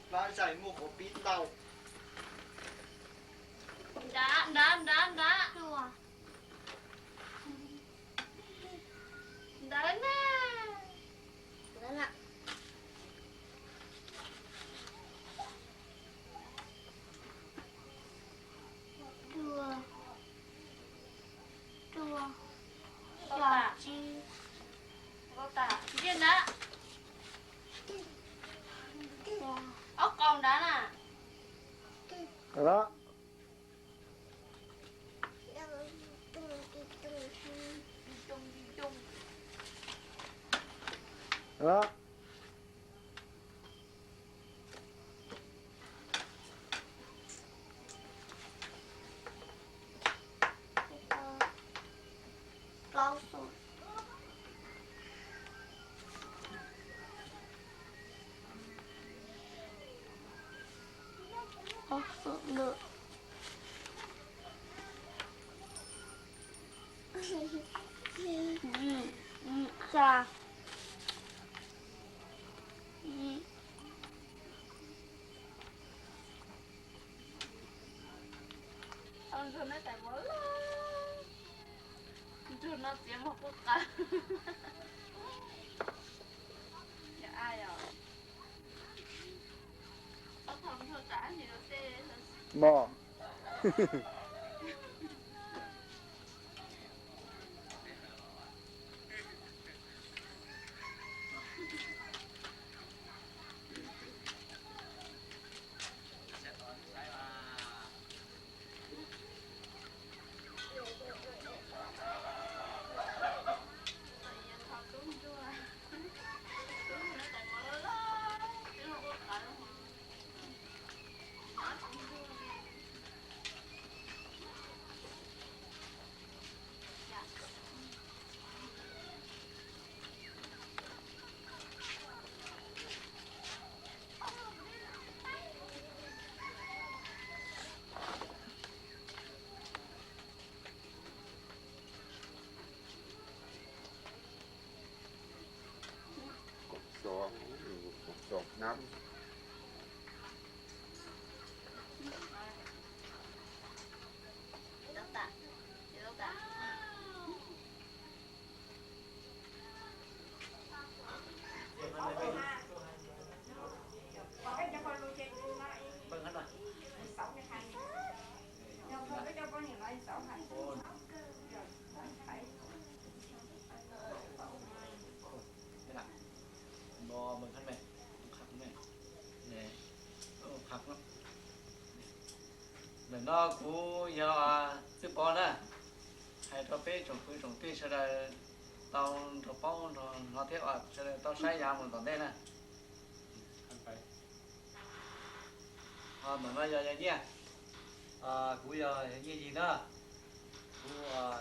Plab zais muaj qhov pib ntau. Nrad, nrad, nrad, nrad. Ntawd na. Rua, rua, xya, tsib, ntiaj nrad, ob qau nrad na. Plaub xuam. Ob xuam lwm. Xya. Ntsuag no txiav muag quj qaws. Mog. Ntawm no kuv yog Txwj Pov na, hais rau peb tsoom kwv tsoom tij sawv daws tau nrog paub nrog hnov thiab sawv daws tau saib yav mus tom ntej na. Ntawm no yog yawg Nyiaj, kuv yog yawg Nyiaj Yig na, kuv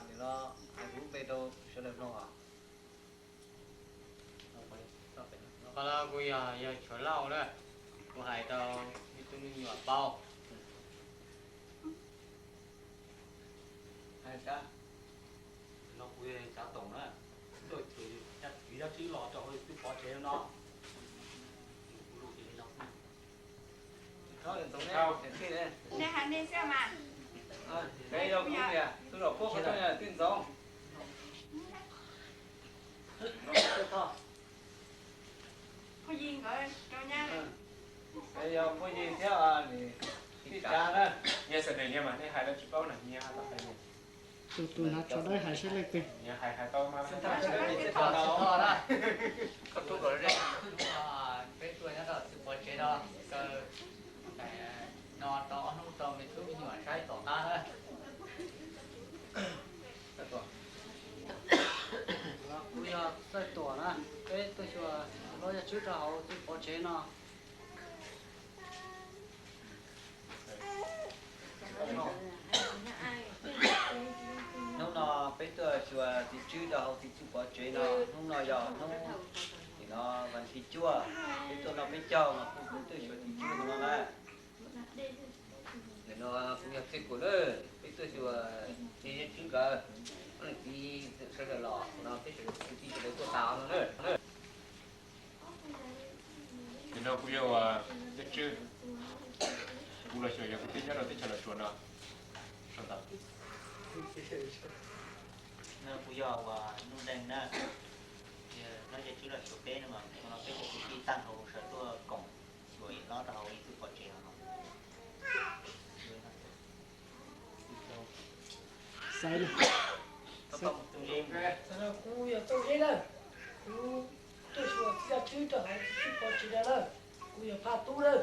nim no hais kuv lub npe rau sawv daws mloog os. Qhov no kuv yog yawg Tshuav Lauj na, kuv hais rau ib tug me nyuam paub. Hais tias, no kuv yog Tsav Toom na, tuaj cuag Tswv Dab Tswb los rau hauv Txwj Pov tsev no. Nej hais nej xwb mas. Peb yog kuv niam tus zaum puab qhov rooj yog Tij Ntxoov. Phooj Ywg nkawd rau nyab. Yog Phooj Ywg thiab Tij Tsav na. Nyias xam nws nyias mas nej hais lawv tsis paub na, nyias hais tau hais nyias. Tus tus hnav tsho dawb hais saib leej twg. Nyias hais hais tau mas. Peb tuaj nyob rau Txwj Pov tsev no, kaw no tau ob hnub rau me tub me nyuam saib tom qab na. Kuv yog Txawj Tuam na, peb tuaj xyuas Tswv Pov Yaj Tswb rau hauv Txwj Pov tsev no. Hnub no peb tuaj xyuas Tij Tswb rau hauv Tij Tswb pov tsev no, hnub no yog hnub nim no vas thib cuaj, peb tuaj noj peb caug no kuj peb tuaj xyuas Tij Tswb no na. Nim no kuv yog Txij Kuam na, peb tuaj xyuas Tij Tswb nkawd, ob leeg txiv sawv daws los no peb sawv daws kwv tij sawv daws tuaj tas no na. Kuv yog Yaj Tswb, kuv los xyuas yog kuv twb nyob rau teb chaws Los Tsuas no. Sau ntawv. No kuv yog uas Nuj Deeg na, no Yaj Tswb los xyuas peb no mas, no peb cov kwv tij tag nrho sawv tuaj koom xyuas hlob rau hauv ib txwj pov tsev no. Kuv yog Txawj Zeb na, kuv tuaj xyuas txiv Yaj Tswb rau hauv ib txwj pov tsev no na. Kuv yog Phaj Tub na.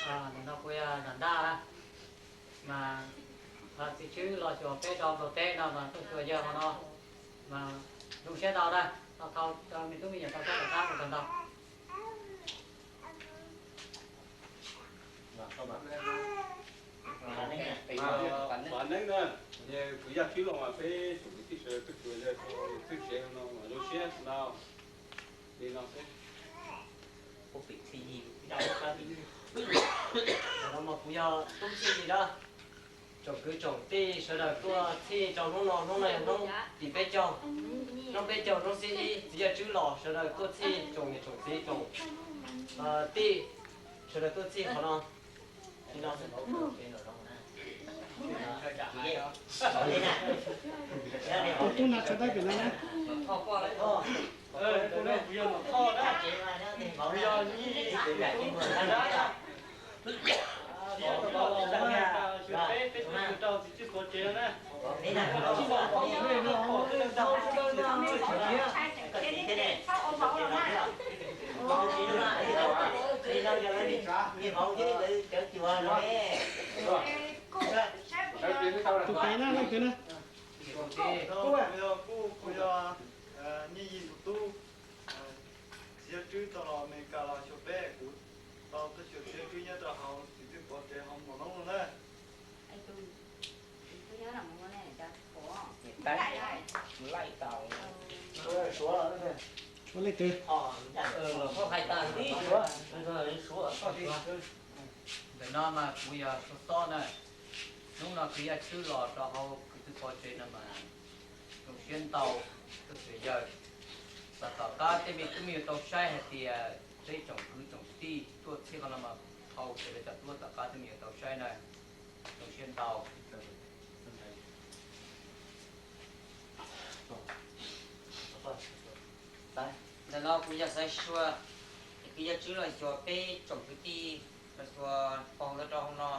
Ntawm no kuv yog Zam Ntaj na, mas txiv Tswb los xyuas peb rau nplog teb no mas tuaj xyuas yawg hauv no, mas zoo siab ntau na, tau thau rau me tub me nyuam tau txhawb rov qab mus kawg ntau. Vam Neeb na, kuv Yaj Tswb los mas peb tsoom kwv tij sawv daws tuaj xyuas yawg rau txwj tsev no mas zoo siab ntau. Li no xwb. Ntawm no mas kuv yog Tub Txhij Yig na. Tsoom kwv tsoom tij sawv daws tuaj txhij rau hnub no, hnub no yog hnub tim peb caug, hnub peb caug hnub xiab ib, txiv Yaj Tswb los sawv daws tuaj txhij, tsoom niam tsoom txiv tsoom tij sawv daws tuaj txhij qhov no. Li no xwb. Tus tub no tso dab pem no na. Tus pem na, leej twg na? Kuv yog, kuv yog Nyiaj Yig tus tub. Txiv Yaj Tswb tau los Amelikas los xyuas peb, kuv tau tuaj xyuas txiv Yaj Tswb nyob rau hauv txiv txwj pov tsev hauv Mos Noov no na. Suav leej twg? Ntawm no mas kuv yog Suav Xob na. Hnub no kwv Yaj Tswb los rau hauv kwv txwj pov tsev no mas zoo siab ntau, tuaj xyuas yawg. Xav tom qab tej me tub me nyuam tau saib hais tias peb tsoom kwv tsoom tij tuaj txhij qhov no mas thau sawv daws cov duab tom qab tej me nyuam tau saib na. Zoo siab ntau. Ntawm no kuv yog Xaiv Sua, kwv Yaj Tswb los xyuas peb tsoom kwv tij, los xyuas paug ntawd rau hauv no,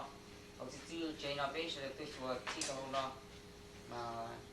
hauv txwj txwj tsev no peb sawv daws tuaj xyuas txhij rau hauv no mas